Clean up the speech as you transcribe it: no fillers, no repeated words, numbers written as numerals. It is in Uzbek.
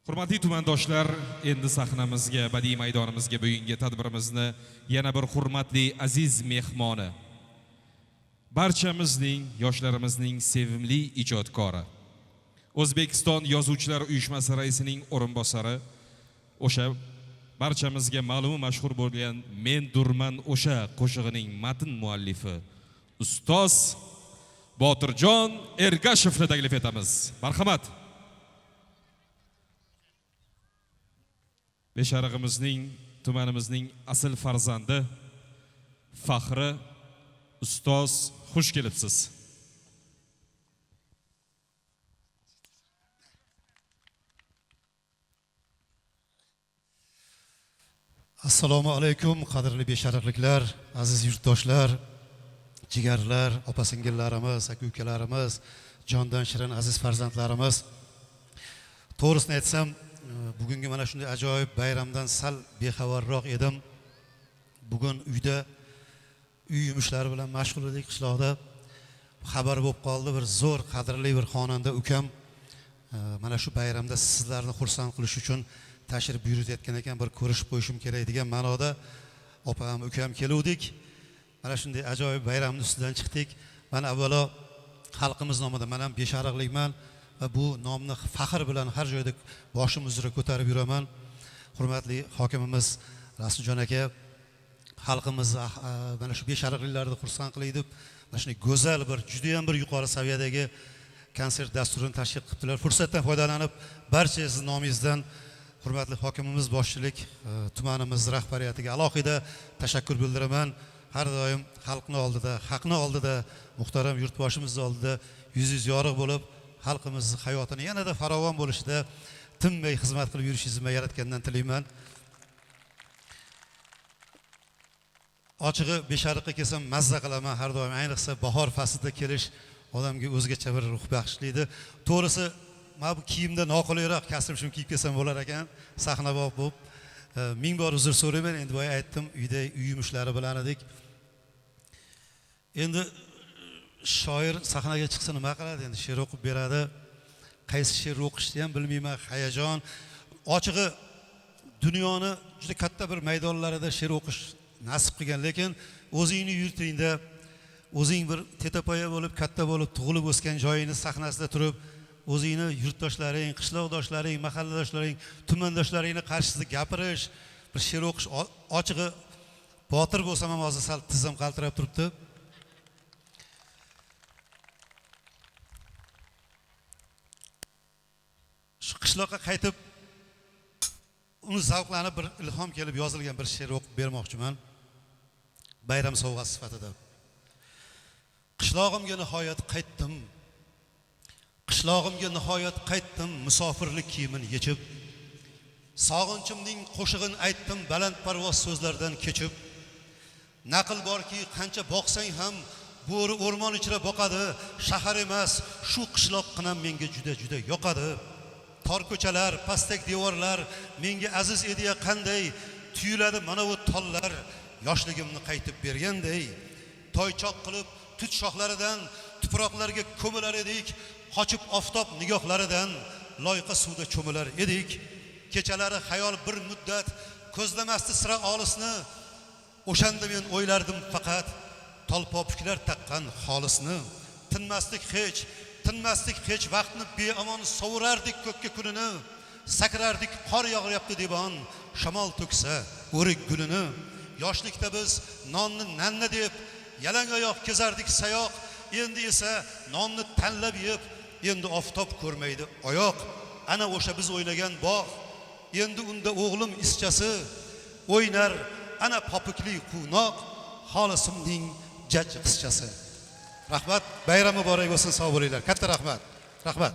Hurmatli tumandoshlar, endi sahnamizga, badiiy maydonimizga bugungi tadbirimizni yana bir hurmatli aziz mehmoni, barchamizning, yoshlarimizning sevimli ijodkori, O'zbekiston Yozuvchilar Uyushmasi raisining o'rinbosari, o'sha barchamizga ma'lum mashhur bo'lgan Men durman o'sha qo'shig'ining matn muallifi ustoz Botirjon Ergashevni taklif etamiz. Marhamat. Besharig'imizning, tumanimizning asl farzandi, faxri ustoz, xush kelibsiz. Assalomu alaykum, qadrli beshariqliklar, aziz yurtdoshlar, jigarlar, opa singillarimiz, aka ukalarimiz, jondan shirin aziz farzandlarimiz. To'g'risini aytsam, bugungi mana shunday ajoyib bayramdan sal bexabarroq edim. Bugun uyda uy yumushlari bilan mashg'ul edik, qishloqda. Xabar bo'lib qoldi, bir zo'r qadrli bir xonanda ukam mana shu bayramda sizlarni xursand qilish uchun tashrif buyurayotgan ekan, bir ko'rishib qo'yishim kerak degan ma'noda opam, ukam keluvdik. Mana shunday ajoyib bayramning ustidan chiqdik. Men avvalo xalqimiz nomidan, men ham beshariqlikman va bu nomni faxr bilan har joyda boshim uzra ko'tarib yuraman. Hurmatli hokimimiz Rasuljon aka, xalqimiz mana shu beshariqliklarni xursand qilay deb mana shunday go'zal bir, juda ham bir yuqori saviyadagi konsert dasturini tashkil qilibdilar. Fursatdan foydalanib barcha siz nomingizdan hurmatli hokimimiz boshchilik tumanimiz rahbariyatiga alohida tashakkur bildiraman. Har doim xalqni oldida, haqni oldida, muhtaram yurtboshimiz oldida yuzingiz yorug' bo'lib, xalqimiz hayotini yanada farovon bo'lishida tinmay xizmat qilib yurishingizni men yaratgandan tilayman. Ochig'i Beshariqqa kelsam mazza qilaman har doim, ayniqsa bahor faslida kelish odamga o'zgacha bir ruh bag'ishlaydi. To'g'risi, mana bu kiyimda noqulayroq, kasrim shuni kiyib kelsam bo'lar ekan, sahnabop bo'lib. Ming bor uzr so'rayman, endi boya aytdim, uyda uy yumushlari bilan edik. Endi shoir sahnaga chiqsa nima qiladi? Endi she'r o'qib beradi. Qaysi she'r o'qishni ham bilmayman, hayajon. Ochig'i dunyoni juda katta bir maydonlarida she'r o'qish nasib qilgan, lekin o'zingni yurtingda, o'zing bir tetapoya bo'lib, katta bo'lib, tug'ilib o'sgan joyingni sahnasida turib, o'zingni yurtdoshlaring, qishloqdoshlaring, mahalladoshlaring, tumandoshlaringni qarshisida gapirish, bir she'r o'qish, ochig'i botir bo'lsam ham hozir sal tizzam qaltirab turibdi. Shu qishloqqa qaytib uni zavqlanib bir ilhom kelib yozilgan bir she'r o'qib bermoqchiman. Bayram sovg'asi sifatida. Qishlog'imga nihoyat qaytdim. Qishlog'imga nihoyat qaytdim, musofirlik kiyimini yechib. Sog'inchimning qo'shig'ini aytdim, balandparvoz so'zlardan kechib. Naql borki, qancha boqsang ham bo'ri o'rmon ichra boqadi, shahar emas, shu qishloqqina menga juda-juda yoqadi. Tor ko'chalar, pastak devorlar menga aziz edi-ya qanday, tuyuladi mana bu tollar yoshligimni qaytib berganday. Toychoq qilib tut shoxlaridan tuproqlarga ko'milar edik, qochib oftob nigohlaridan loyqa suvda cho'milar edik. Kechalari xayol bir muddat ko'zlamasdi sira olisni, o'shanda men o'ylardim faqat tolpopiklar taqqan xolisni. Tinmaslik hech, tinmaslik hech, vaqtni beomon sovurardik ko'kka kunini, sakrardik qor yog'yapti debon, shamol to'ksa o'rik gulini. Yoshlikda biz nonni nanna deb yalang oyoq kezardik sayoq, endi esa nonni tanlab yeb, endi oftob ko'rmaydi oyoq. Ana o'sha biz o'ynagan bog', endi unda o'g'lim ischasi o'ynar, ana popukli quvnoq, xolisimning jajji qizchasi. Rahmat, bayram muborak bo'lsin, sog' bo'linglar. Katta rahmat. Rahmat.